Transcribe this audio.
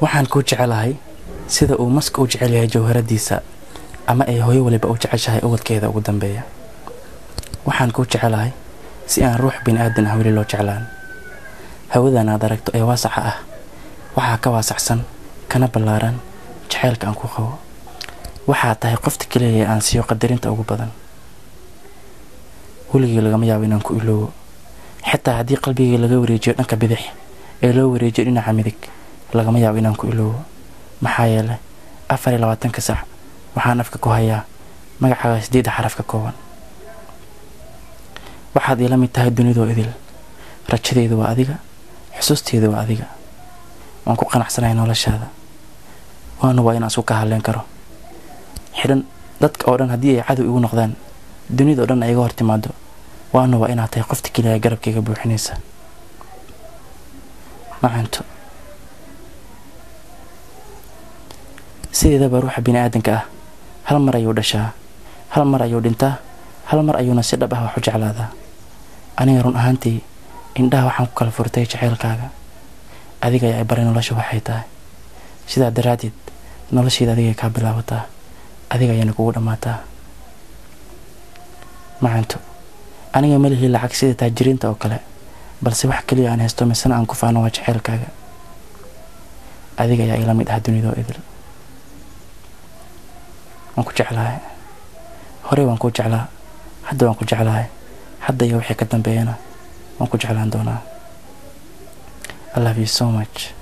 Waxaan kuu jecelahay sida uu maska u jecel yahay jawharadiisa, ama ay hooyo waliba u jeceshahay ubadkeeda ugu dambeeya. Waxaan kuu jecelahay si aan ruux bini'aadan ah weli loo jeclaan. Hawadan aad aragto ee waasaca ah waxaa ka waasacsan kana ballaaran jaceylka aan ku qabo. Waxaa tahay qofta keliya ee aan siiyo qadarinta ugu badan. Weligii lagama yaabo inaan ku iloobo, xitaa haddii qalbigii laga wareejiyo dhanka bidix ee loo wareejiyo dhinaca midig, lagama yaabo inaan ku iloobo. Maxaa yeelay 24-ka saac waxaan afka ku hayaa magacaaga 8 xaraf ka kooban. Waxaad iila mid tahay dunidoo idil. Rajadeydu waa adiga, xusuusteydu waa adiga. Waan ku qanacsanahay noloshaada, waana waa inaan isku ka hadleen karo. Xidhan dadka oo dhan haddii ay cadow igu noqdaan, dunida oo dhan ay iga hor timaado, waana waa inaad tahay qofta keliya ee garabkayga buuxinaysa. Macanto, sideedaba ruuxa bini'aadanka ah hal mar ayuu dhashaa, hal mar ayuu dhintaa, hal mar ayuuna si dhab ah wax u jeclaadaa. Aniga run ahaantii indhaha waxaan ku kala furtay jaceylkaaga. Adiga ayaa i baray nolosha waxay tahay. Sidaa daraaddeed noloshayda adigay kaa bilaabataa, adiga ayaana kugu dhammaataa. Macanto, aniga ma lihi lacag sida taajiriinta oo kale, balse wax keliya aan haysto misena aan ku faano waa jaceylkaaga. Adiga ayaa ila mid ah dunidoo idil. Waan ku jeclahay, horey waan kuu jeclaa, hadda waan ku jeclahay, hadda iyo wixii ka dambeeyana waan ku jeclaan doonaa. I love you so much.